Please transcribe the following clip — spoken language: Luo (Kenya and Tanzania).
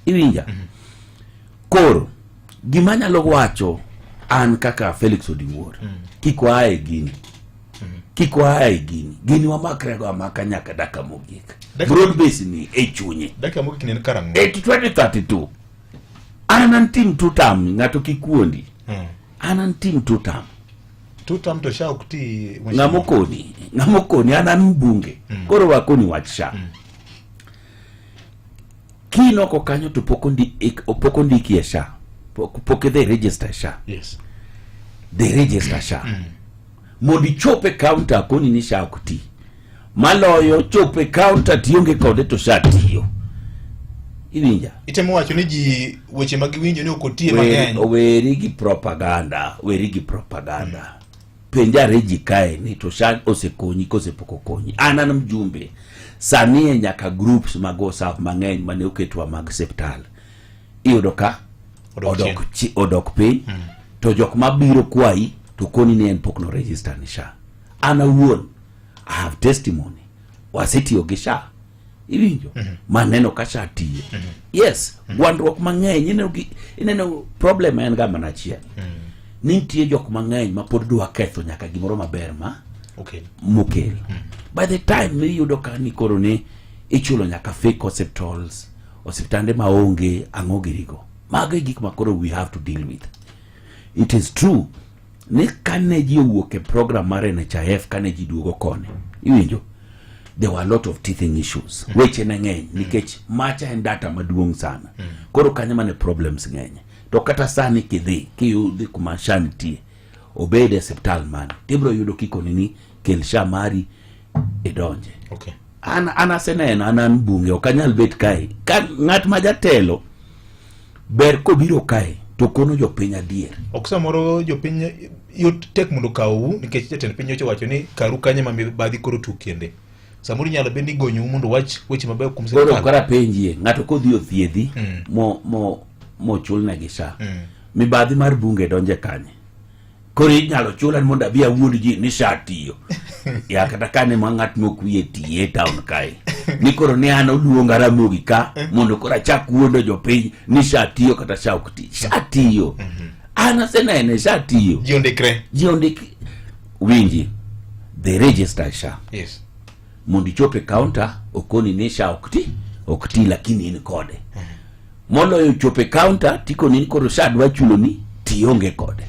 Iwinja? Koro gima anyalo wacho an kaka Felix Odiwuor, kik waa e gini, kik waa e gini, gini wamakrego amaka nyaka dakika mogik. Broad base ni e chunye. Dakika mogik ni en karang'o? E 2032 an an team two term, ng'ato kik wuondi. An an team two term. Two term to SHA ok ti. Ng'ama okoni, ng'ama okoni an an mbunge. Koro wakoni wach SHA. Kinoko kanyo to pok ondiki e SHA, pok idhi register SHA. Dhi register SHA. Mondo ichop e counter koni ni SHA ok ti. Maloyo chopo e counter tionge kode to SHA tiyo. Iwinja? Itemo wacho ni ji weche ma giwinjo ni ok otiye mang'eny. Oweri gi propaganda, weri gi propaganda. Penjare ji kae ni to SHA osekonyi kose pok okonyi. An mjumbe. Sani e nyaka groups mag WhatsApp mang'eny mane oketwa mag septal. Iyudo ka odok piny. To jok mabiro kwayi to koni ni en pok no register ni SHA. An awuon I have testimony. Wasetiyo gi SHA. Iwinjo? Maneno ka SHA tiyo. Yes, gwandruok mang'eny ineno problem en ga mana achiel. Ni nitie jok mang'eny ma pod dwa ketho nyaka gimoro maber ma mokel. By the time iyudo ka ni koro ni ichulo nyaka fake hospitals, osiptande maonge ang'o girigo. Mago e gik ma koro we have to deal with. It is true ni kane ji owuok e program mar NHIF, kane ji duogo koni, iwinjo, there were a lot of teething issues. Weche ne ng'eny nikech macha en data maduong' sana. Koro kanyo mane problems ng'eny. To kata sani kidhi, kiyudhi kuma SHA nitie, obed e osiptal mane, tibiro yudo kikoni ni kel SHA mari idonje. An aseneno, an mbunge, ok anyal bet kae. Ka ng'at ma jatelo ber kobiro kae to kono jopiny adier. Ok samoro jopiny yot tek mondo kawu nikech jatend piny nyocha wacho ni karu kanye ma mibadhi koro tuk kende. Samoro inyalo bed ni gonyou mondo wach weche mabeyo kuom Koro sirkal. koro apenjie, ng'ato kodhi othiedhi mo mochulne gi SHA. Mibadhi mar bunge donje kanye? Koro inyalo chula ni mondo abi awuond ji ni SHA tiyo. Ya kata kane ma ng'at mok wiye tiye e town kae. Ni koro ni an oluonga Ramogi ka mondo koro achak wuondo jopiny ni SHA tiyo kata SHA ok ti. SHA tiyo. An asenene SHA tiyo. Ji ondikre. Ji ondik winji. The register SHA. Mondo ichop e counter okoni ni SHA ok ti, ok ti lakini in kode. Moloyo chopo e counter tikoni ni koro SHA dwa chuloni tionge kode.